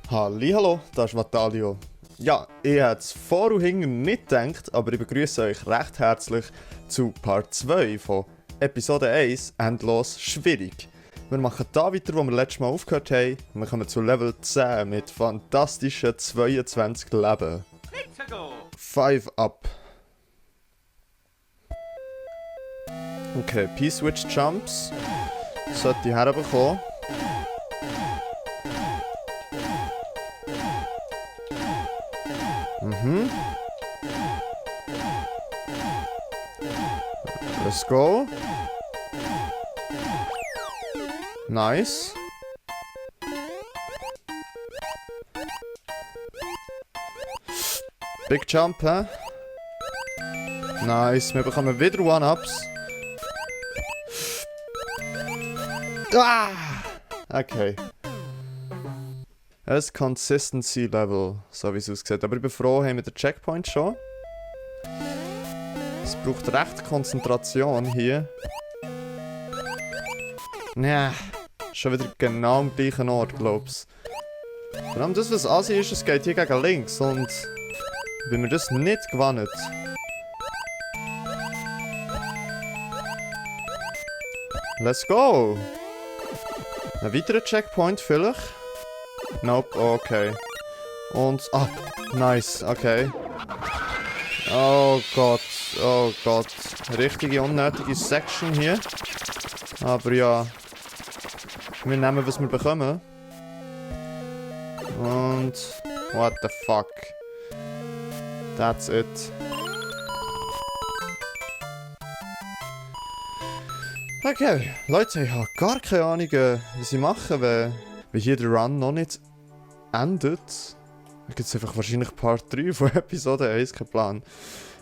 Hallo, das ist Vatalio. Ja, ich hätte es vor und hinten nicht gedacht, aber ich begrüße euch recht herzlich zu Part 2 von Episode 1 Endlos schwierig. Wir machen da weiter, wo wir letztes Mal aufgehört haben. Wir kommen zu Level 10 mit fantastischen 22 Leben. 5 up. Okay, P-Switch Jumps. Sollte ich herbekommen. Let's go. Nice. Big Jump, hä? Nice, wir bekommen wieder One-Ups. Ah! Okay. Ein Consistency Level, so wie es aussieht. Aber ich bin froh, haben wir den Checkpoint schon. Es braucht recht Konzentration hier. Ja, schon wieder genau am gleichen Ort, glaub's. Vor allem das, was ansieht, ist, es geht hier gegen links und wenn wir das nicht gewonnen. Let's go! Ein weiterer Checkpoint vielleicht? Nope, okay. Und, nice, okay. Oh Gott, oh Gott. Richtige unnötige Section hier. Aber ja. Wir nehmen, was wir bekommen. Und, what the fuck. That's it. Okay, Leute, ich habe gar keine Ahnung, was ich mache, wenn hier der Run noch nicht endet. Da gibt es einfach wahrscheinlich Part 3 von Episode 1, kein Plan.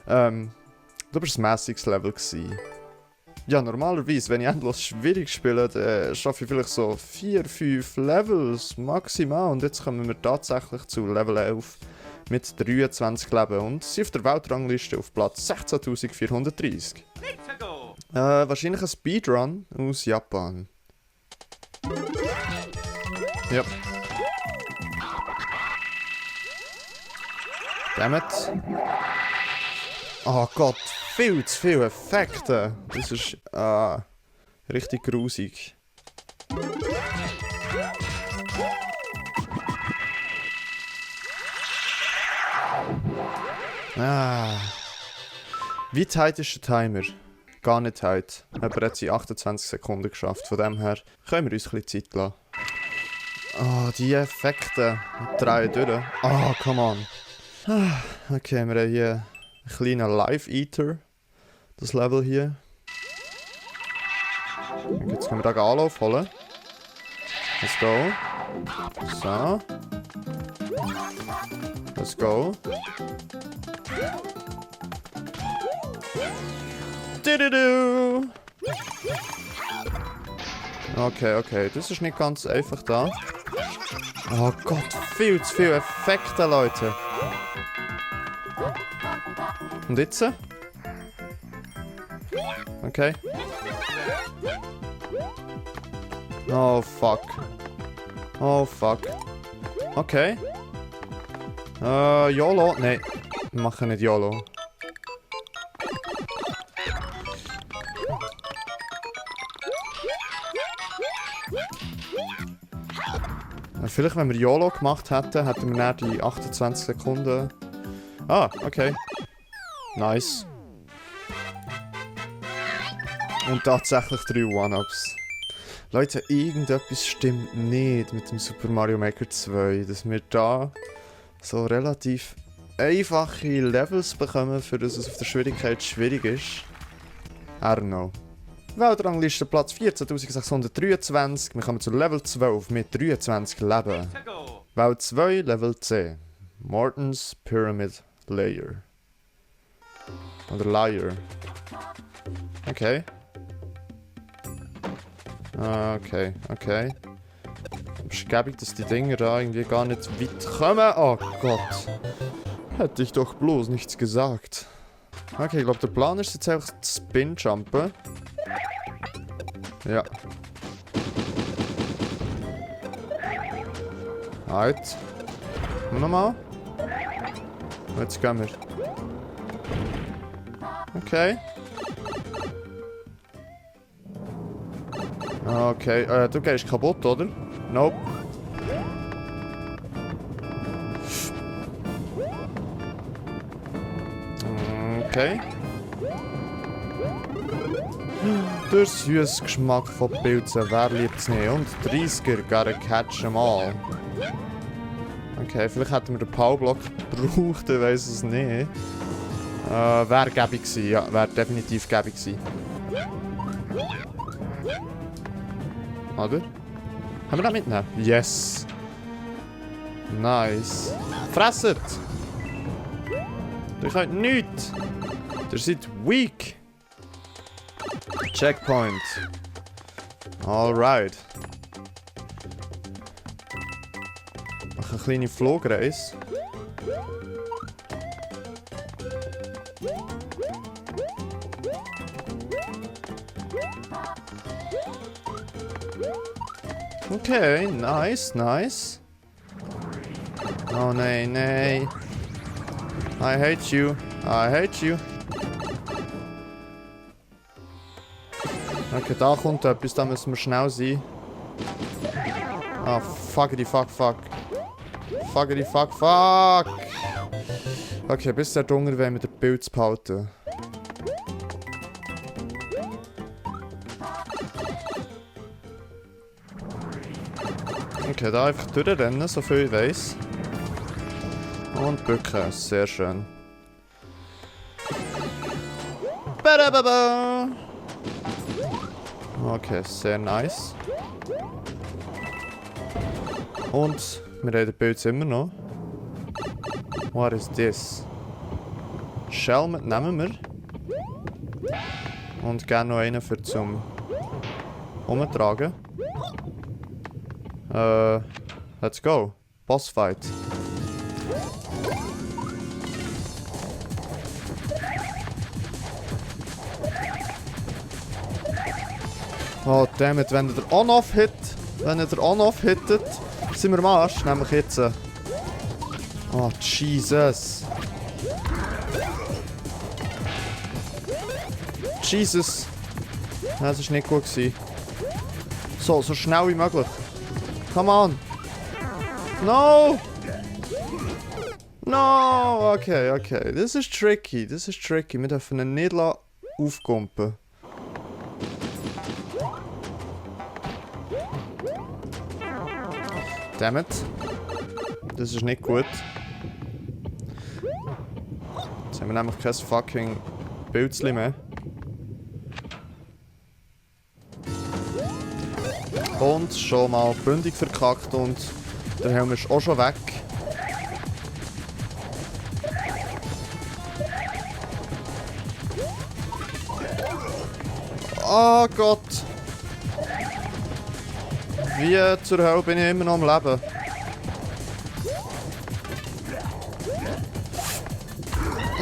Du bist ein mäßiges Level gewesen. Ja, normalerweise, wenn ich endlos schwierig spiele, dann schaffe ich vielleicht so 4-5 Levels maximal. Und jetzt kommen wir tatsächlich zu Level 11 mit 23 Leben und sind auf der Weltrangliste auf Platz 16.430. Wahrscheinlich ein Speedrun aus Japan. Ja. Dammit. Oh Gott, viel zu viele Effekte. Das ist richtig grusig. Wie tight ist der Timer? Gar nicht tight. Aber er hat sie 28 Sekunden geschafft. Von dem her können wir uns ein bisschen Zeit lassen. Die Effekte drehen durch. Come on. Okay, wir haben hier einen kleinen Live-Eater. Das Level hier. Und jetzt können wir da Anlauf holen. Let's go. So. Let's go. Okay, das ist nicht ganz einfach da. Oh Gott, viel zu viele Effekte, Leute. Und jetzt? Okay. Oh fuck. Oh fuck. Okay. YOLO. Nein, wir machen nicht YOLO. Vielleicht, wenn wir YOLO gemacht hätten, hätten wir dann die 28 Sekunden. Okay. Nice. Und tatsächlich 3 One-Ups. Leute, irgendetwas stimmt nicht mit dem Super Mario Maker 2, dass wir da so relativ einfache Levels bekommen, für das es auf der Schwierigkeit schwierig ist. I don't know. Weltrangliste Platz 14.623. Wir kommen zu Level 12 mit 23 Leben. Welt 2, Level 10. Morton's Pyramid Layer. Oder Liar. Okay. Okay. Beschäbigt, dass die Dinger da irgendwie gar nicht weit kommen. Oh Gott. Hätte ich doch bloß nichts gesagt. Okay, ich glaube, der Plan ist jetzt einfach zu Spin-Jumpen. Ja. Halt. Nochmal. Jetzt gehen wir. Okay. Okay, du gehst kaputt, oder? Nope. Okay. Der süße Geschmack von Pilzen, wer liebt es nicht? Und 30er, gotta catch them all. Okay, vielleicht hätten wir den Powerblock gebraucht, ich weiss es nicht. Wäre gäbig gewesen, ja, wäre definitiv gäbig gewesen. Oder? Haben wir das mitnehmen? Yes! Nice. Fresset! Ihr könnt nichts! Ihr seid weak! Checkpoint. Alright. Mach eine kleine Flugreise. Okay, nice, nice. Oh nein, nein. I hate you. I hate you. Okay, da kommt etwas, da müssen wir schnell sein. Ah, fuckity fuck fuck. Fuckity fuck fuck. Okay, bis der Hunger wollen wir den Pilz behalten. Okay, da einfach durchrennen, so viel ich weiss. Und bücken, sehr schön. Badababa. Okay, sehr nice. Und wir haben den Pilz immer noch. What is this? Shell nehmen wir. Und gerne noch einen für zum Umtragen. Let's go. Boss fight. Oh, dammit, wenn er On-Off hit, hittet, sind wir am Arsch, nämlich jetzt. Oh, Jesus. Jesus. Das war nicht gut gewesen. So schnell wie möglich. Come on. No! No! Okay. Das ist tricky. Wir dürfen ihn nicht aufkumpen. Dammit. Das ist nicht gut. Jetzt haben wir nämlich kein fucking Pilzli mehr. Und schon mal bündig verkackt und der Helm ist auch schon weg. Oh Gott! Wie zur Hölle bin ich immer noch am Leben?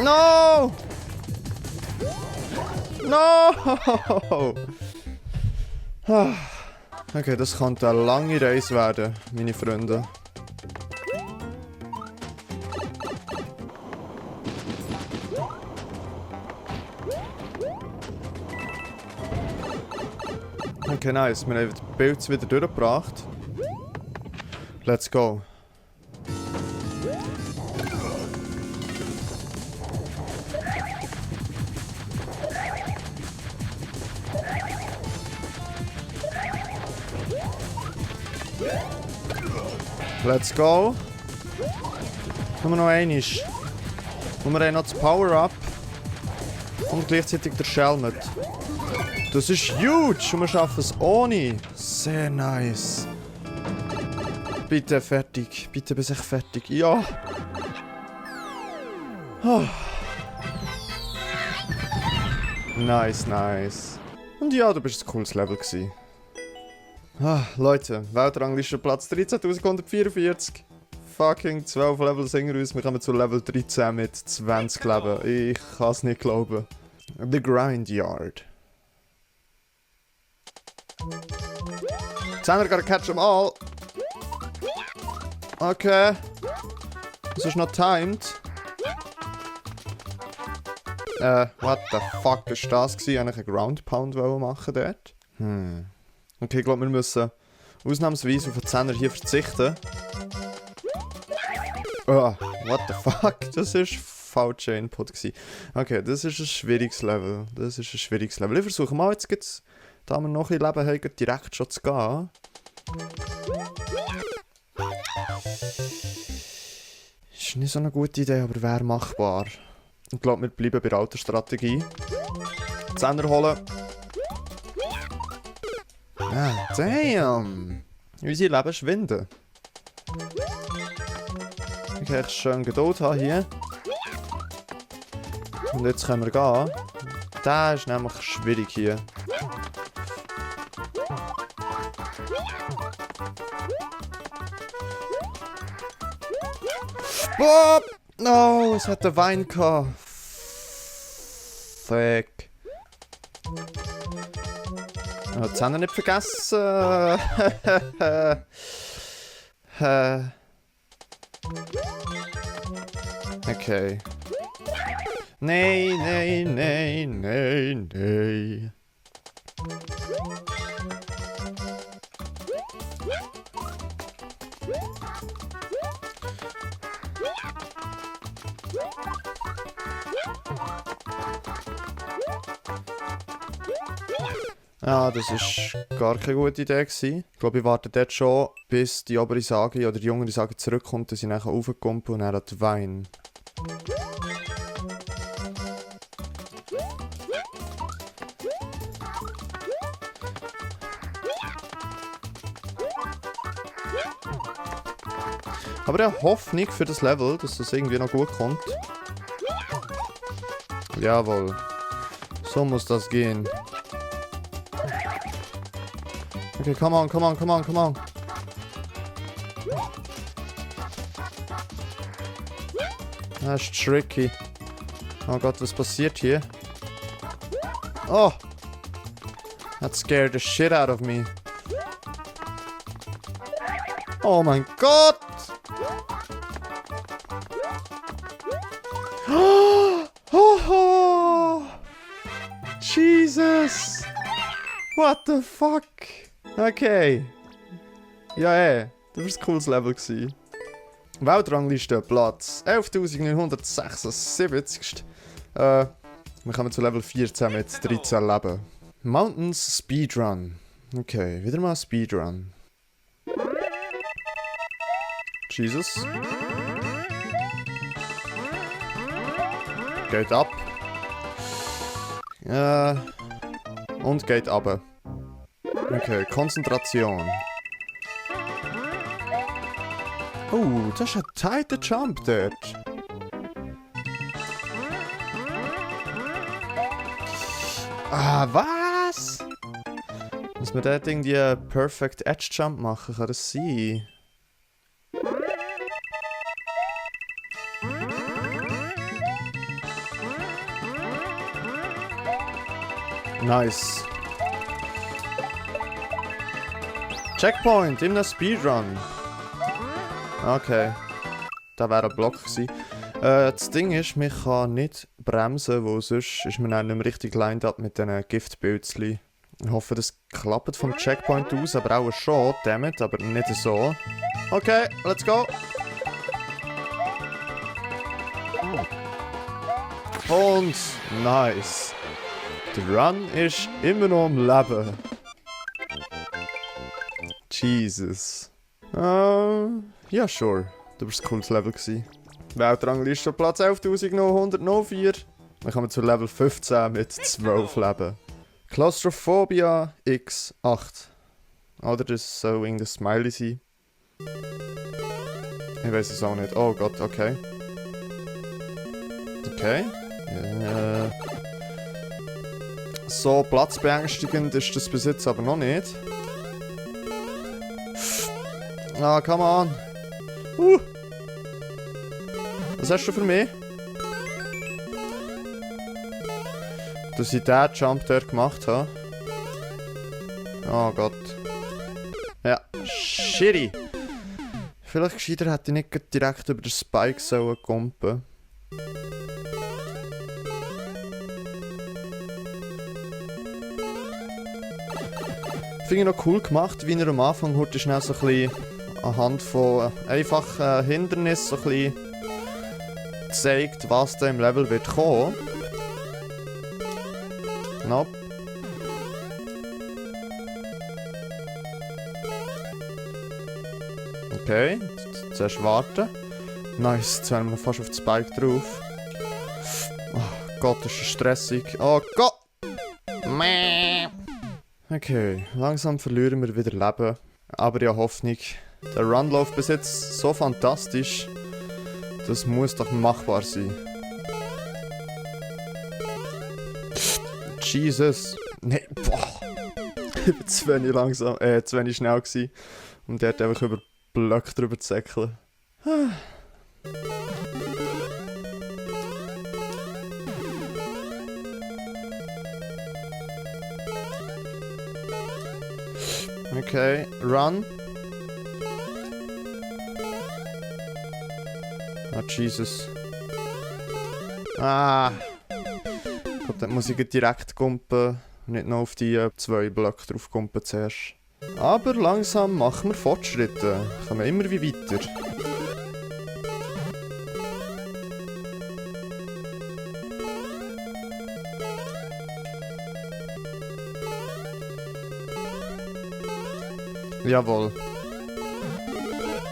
No! No! Okay, das könnte eine lange Reise werden, meine Freunde. Okay, nice. Wir haben die Pilze wieder durchgebracht. Let's go. Let's go. Nur noch einmal. Und wir haben noch das Power-Up. Und gleichzeitig der Shelmet. Das ist huge und wir schaffen es ohne. Sehr nice. Bitte fertig. Bitte bin ich fertig. Ja. Oh. Nice. Und ja, du bist ein cooles Level gewesen. Leute, Weltrangliste Platz 13.144. Fucking 12 Level singen uns. Wir kommen zu Level 13 mit 20 Leben. Ich kann es nicht glauben. The Grindyard. 10er gotta catch them all. Okay. Es ist noch timed. What the fuck ist das gewesen? Eigentlich einen Ground Pound machen dort. Okay, ich glaube, wir müssen ausnahmsweise auf den Zehner hier verzichten. Oh, what the fuck? Das ist falscher Input gewesen. Okay, das ist ein schwieriges Level. Ich versuche mal, jetzt gibt's, da wir noch ein Leben haben, direkt schon zu gehen. Ist nicht so eine gute Idee, aber wäre machbar. Ich glaube, wir bleiben bei der alten Strategie. Zehner holen. Ah, damn! Unsere Leben schwinden. Ich kann echt schön Geduld haben hier. Und jetzt können wir gehen. Das ist nämlich schwierig hier. Boop! No, es hat einen Wein gehabt. Fuck. Oh, die Zähne nicht vergessen. Okay. Nein. Ja, das war gar keine gute Idee gewesen. Ich glaube, ich warte dort schon, bis die obere Sage oder die jüngere Sage zurückkommt, dass ich nachher raufkomme und dann hat Wein. Aber ich habe Hoffnung für das Level, dass das irgendwie noch gut kommt. Jawohl. So muss das gehen. Okay, come on. Das ist tricky. Oh Gott, was passiert hier? Oh! That scared the shit out of me. Oh mein Gott! Oh! Jesus! What the fuck? Okay. Ja, das war ein cooles Level gewesen. Weltrangliste Platz 11.976. Wir kommen zu Level 14 mit 13 Leben. Mountains Speedrun. Okay, wieder mal Speedrun. Jesus. Geht ab. Und geht ab. Okay, Konzentration. Oh, das ist ein tighter Jump dort. Ah, was? Muss man dort irgendwie einen Perfect Edge Jump machen? Kann das sein? Nice. Checkpoint in der Speedrun. Okay. Da wäre ein Block gewesen. Das Ding ist, man kann nicht bremsen, weil sonst ist man dann nicht mehr richtig lined up mit diesen Giftpilzchen. Ich hoffe, das klappt vom Checkpoint aus, aber auch schon, dammit, aber nicht so. Okay, let's go. Und nice. Der Run ist immer noch am Leben. Jesus. Ja, sure. Das war ein cooles Level gewesen. Weltrangliste Platz 11.904. Dann kommen wir zu Level 15 mit 12 Leben. Claustrophobia X8. Oder das soll irgendein Smiley sein. Ich weiß es auch nicht. Oh Gott, okay. Okay. So platzbeängstigend ist das bis jetzt aber noch nicht. Ah, come on. Was hast du für mich? Dass ich den Jump dort gemacht habe. Oh Gott. Ja, shitty. Vielleicht gescheiter hätte ich nicht direkt über den Spike sollen kumpen. Finde ich noch cool gemacht, wie er am Anfang heute schnell so ein bisschen anhand von einfachen Hindernissen so ein bisschen zeigt, was da im Level wird kommen. Nope. Okay, zuerst warten. Nice, jetzt werden wir fast auf den Spike drauf. Oh Gott, das ist stressig. Oh Gott! Okay, langsam verlieren wir wieder Leben. Aber ja, Hoffnung. Der Run läuft bis jetzt so fantastisch. Das muss doch machbar sein. Jesus. Nee, boah. Ich war zu wenig langsam, zu wenig schnell gewesen. Und der hat einfach über Blöcke drüber zu säckeln. Okay, run. Ah, Jesus. Ah. Ich glaube, dann muss ich direkt kumpen. Nicht noch auf die 2 Blöcke drauf kumpen zuerst. Aber langsam machen wir Fortschritte. Kommen immer wie weiter. Jawohl.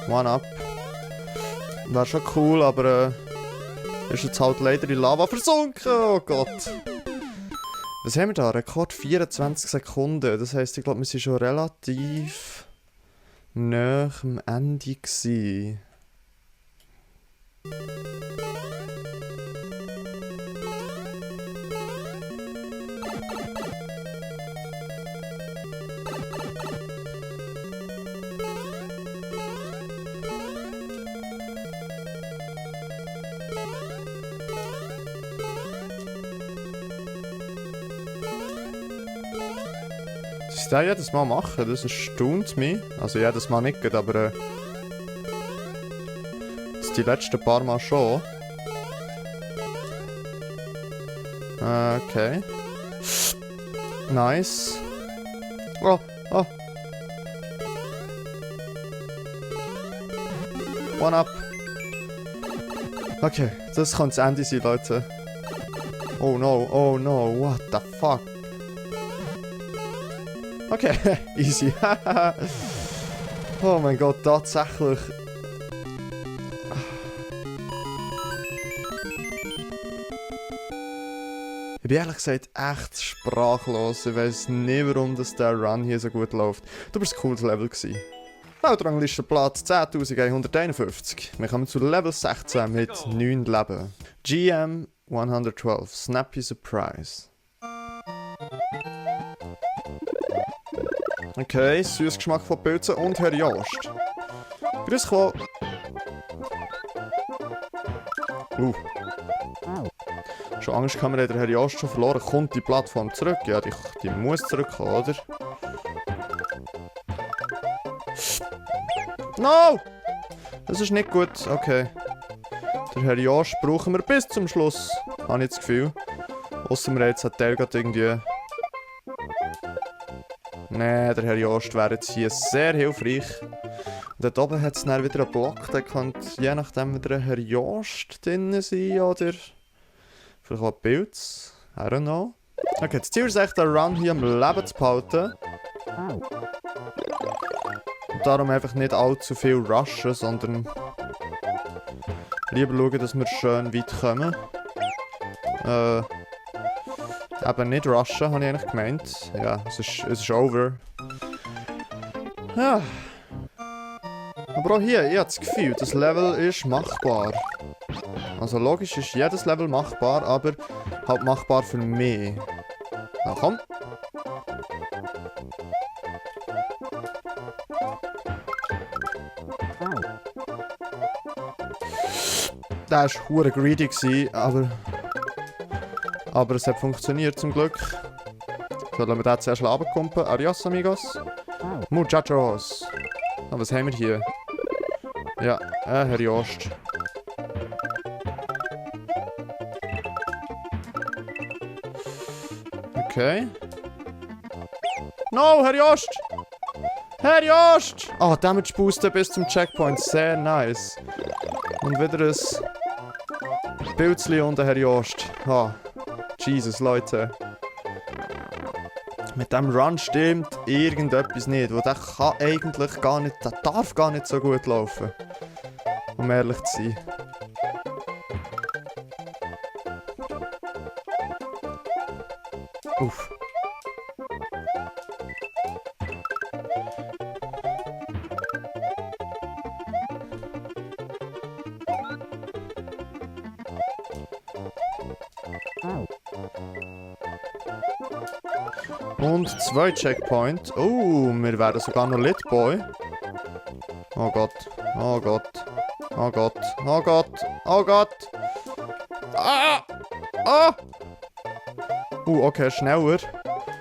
One up. Wäre schon cool, aber ist jetzt halt leider in Lava versunken. Oh Gott. Was haben wir da? Rekord 24 Sekunden. Das heisst, ich glaube, wir sind schon relativ nah am Ende gewesen. Das jedes Mal machen, das erstaunt mich. Also jedes Mal nicht, aber das die letzten paar Mal schon. Okay. Nice. Oh, oh. One up. Okay, das kann das Ende sein, Leute. Oh no, what the fuck? Okay, easy. Oh mein Gott, tatsächlich. Ich bin ehrlich gesagt echt sprachlos. Ich weiß nicht, warum der Run hier so gut läuft. Du bist ein cooles Level gewesen. Weltranglistenplatz 10.151. Wir kommen zu Level 16 mit 9 Leben. GM 112. Snappy Surprise. Okay, süßer Geschmack von Pilzen und Herr Jost. Grüß Gott. Schon Angst kann man, der Herr Jost schon verloren. Kommt die Plattform zurück? Ja, die muss zurückkommen, oder? No! Das ist nicht gut. Okay. Der Herr Jost brauchen wir bis zum Schluss. Habe ich das Gefühl. Ausser wir jetzt hat der gerade irgendwie... Nee, der Herr Jost wäre jetzt hier sehr hilfreich. Und dort oben hat es dann wieder einen Block, der könnte je nachdem wieder ein Herr Jost drin sein, oder vielleicht auch Pilz. I don't know. Okay, das Ziel ist echt, den Run hier am Leben zu behalten. Und darum einfach nicht allzu viel rushen, sondern lieber schauen, dass wir schön weit kommen. Eben nicht rushen, habe ich eigentlich gemeint. Ja, es ist over. Ja. Aber auch hier, ich habe das Gefühl, das Level ist machbar. Also logisch ist jedes Level machbar, aber halt machbar für mich. Na komm. Der war verdammt greedy, aber es hat funktioniert zum Glück. Sollen wir den zuerst runterkumpen? Adios, amigos. Muchachos. Oh, was haben wir hier? Ja, Herr Jost. Okay. No, Herr Jost! Herr Jost! Ah, Damage boosten bis zum Checkpoint. Sehr nice. Und wieder ein Pilzli und Herr Jost. Ah, Jesus, Leute. Mit dem Run stimmt irgendetwas nicht. Weil der kann eigentlich gar nicht, der darf gar nicht so gut laufen. Um ehrlich zu sein. Uff. Und 2 Checkpoints. Oh, wir werden sogar noch Litboy. Oh Gott. Oh Gott. Oh Gott. Oh Gott. Oh Gott. Ah! Ah! Okay, schneller.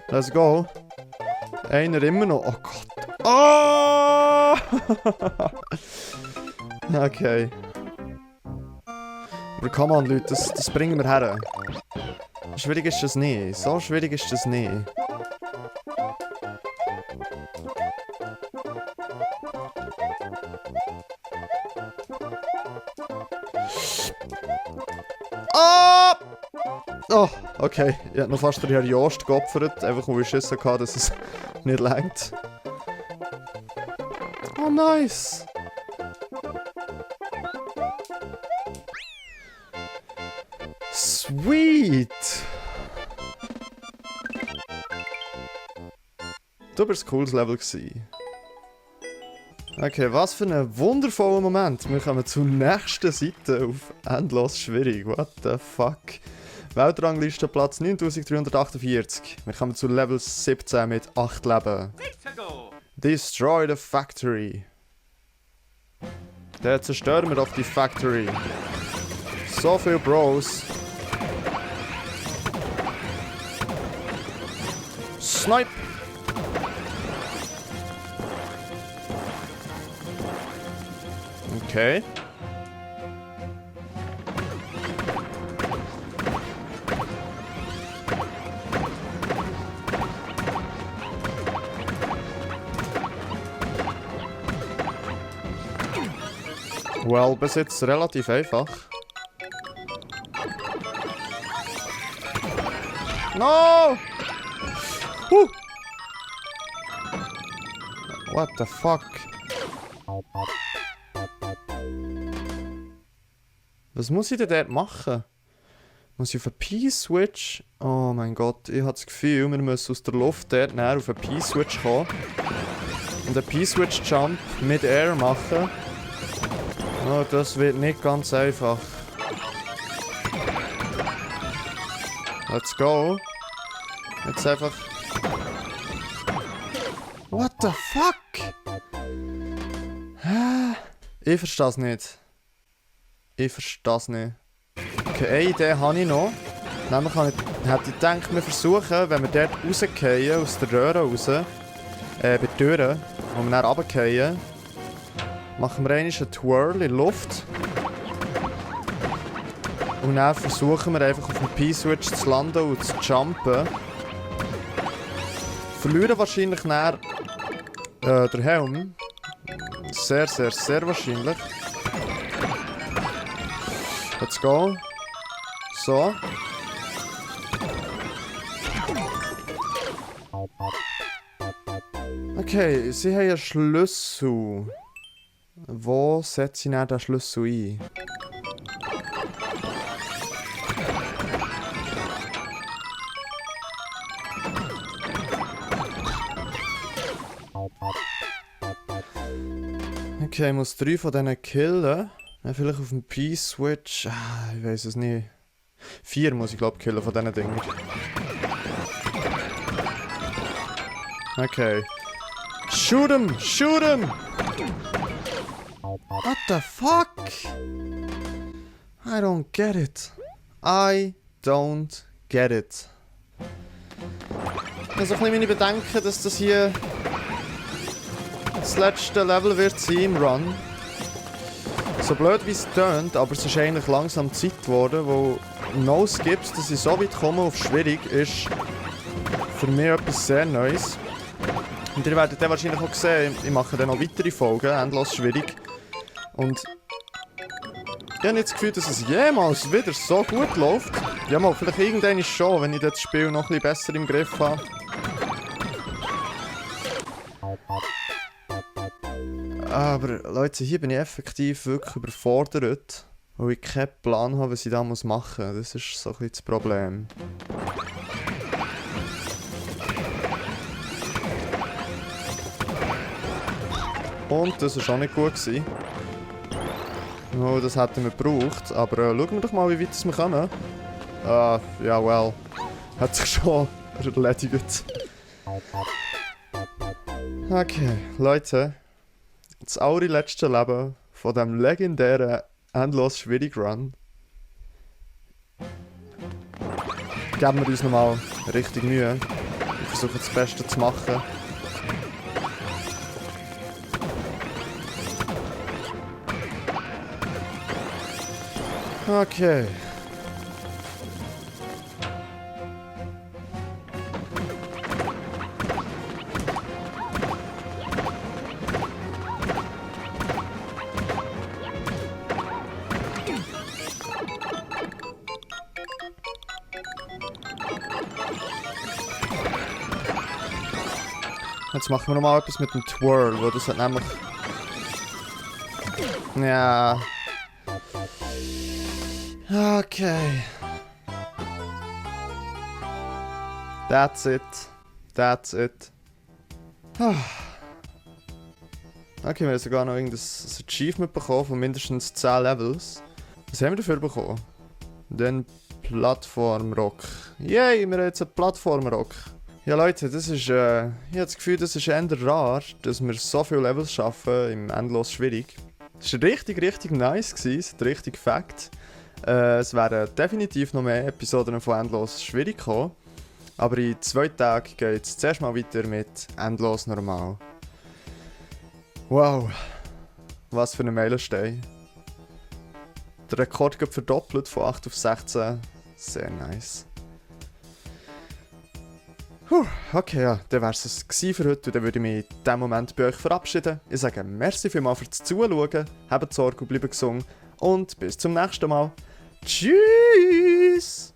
Let's go. Einer immer noch. Oh Gott. Ah! Okay. Aber come on, Leute, das bringen wir her. Schwierig ist das nicht. So schwierig ist das nicht. Ah! Oh, okay. Ich habe noch fast den Herr Jost geopfert, einfach weil ich Schiss hatte, dass es nicht reicht. Oh, nice! Sweet! Das war ein cooles Level. Okay, was für ein wundervoller Moment. Wir kommen zur nächsten Seite auf endlos schwierig. What the fuck? Weltrangliste Platz 9348. Wir kommen zu Level 17 mit 8 Leben. Destroy the Factory. Der zerstören wir auf die Factory. So viel Bros. Snipe! Okay. Well, bis jetzt relativ einfach. No! What the fuck? Was muss ich denn dort machen? Muss ich auf einen P-Switch? Oh mein Gott, ich habe das Gefühl, wir müssen aus der Luft dort näher auf einen P-Switch kommen. Und einen P-Switch-Jump mit Air machen. Oh, das wird nicht ganz einfach. Let's go. Jetzt einfach... What the fuck? Ich verstehe es nicht. Ich verstehe es nicht. Okay, eine Idee habe ich noch. Nämlich hätte ich gedacht, wir versuchen, wenn wir dort rausgehen, aus der Röhre raus, bei der Tür, wo wir dann runterfallen, machen wir einmal einen Twirl in der Luft. Und dann versuchen wir einfach auf dem P-Switch zu landen und zu jumpen. Verlieren wahrscheinlich dann den Helm. Sehr, sehr, sehr wahrscheinlich. Let's go. So. Okay, sie haben einen Schlüssel. Wo setze ich dann den Schlüssel ein? Okay, ich muss 3 von denen killen. Vielleicht auf dem P-Switch. Ich weiß es nicht. 4 muss ich glaube killen von diesen Dingen. Okay. Shoot him! Shoot him! What the fuck? I don't get it. I don't get it. Ich habe so ein bisschen meine Bedenken, dass das hier das letzte Level wird sein im Run. So blöd wie es tönt, aber es ist eigentlich langsam Zeit geworden, wo No Skips, dass ich so weit komme auf schwierig, ist für mich etwas sehr Neues. Und ihr werdet dann wahrscheinlich auch sehen, ich mache dann noch weitere Folgen, endlos schwierig. Und ich habe jetzt das Gefühl, dass es jemals wieder so gut läuft. Ja, mal, vielleicht irgendwann schon, wenn ich das Spiel noch ein bisschen besser im Griff habe. Aber Leute, hier bin ich effektiv wirklich überfordert, weil ich keinen Plan habe, was ich da machen muss. Das ist so ein bisschen das Problem. Und das war auch nicht gut gewesen. Oh, das hätten wir gebraucht. Aber schauen wir doch mal, wie weit wir kommen. Ja, well. Hat sich schon erledigt. Okay, Leute. Das allerletzte Leben von diesem legendären endlos schwierig Run. Geben wir uns nochmal richtig Mühe. Wir versuchen das Beste zu machen. Okay. Jetzt machen wir nochmal etwas mit dem Twirl, wo das hat nämlich... Ja... Okay. That's it. That's it. Okay, wir haben sogar noch irgendein Achievement bekommen von mindestens 10 Levels. Was haben wir dafür bekommen? Den Plattformrock. Yay, wir haben jetzt einen Plattformrock. Ja Leute, das ist, ich habe das Gefühl, das ist eher rar, dass wir so viele Levels schaffen im endlos schwierig. Es war richtig nice, es hat richtig Fact. Es werden definitiv noch mehr Episoden von Endlos schwierig kommen. Aber in 2 Tagen geht es zuerst mal weiter mit Endlos normal. Wow, was für ein Meilenstein. Der Rekord wird verdoppelt von 8 auf 16. Sehr nice. Okay, ja, dann wäre es für heute und dann würde ich mich in diesem Moment bei euch verabschieden. Ich sage merci vielmals fürs Zuschauen, habt Sorge und bleibt gesund und bis zum nächsten Mal. Tschüss!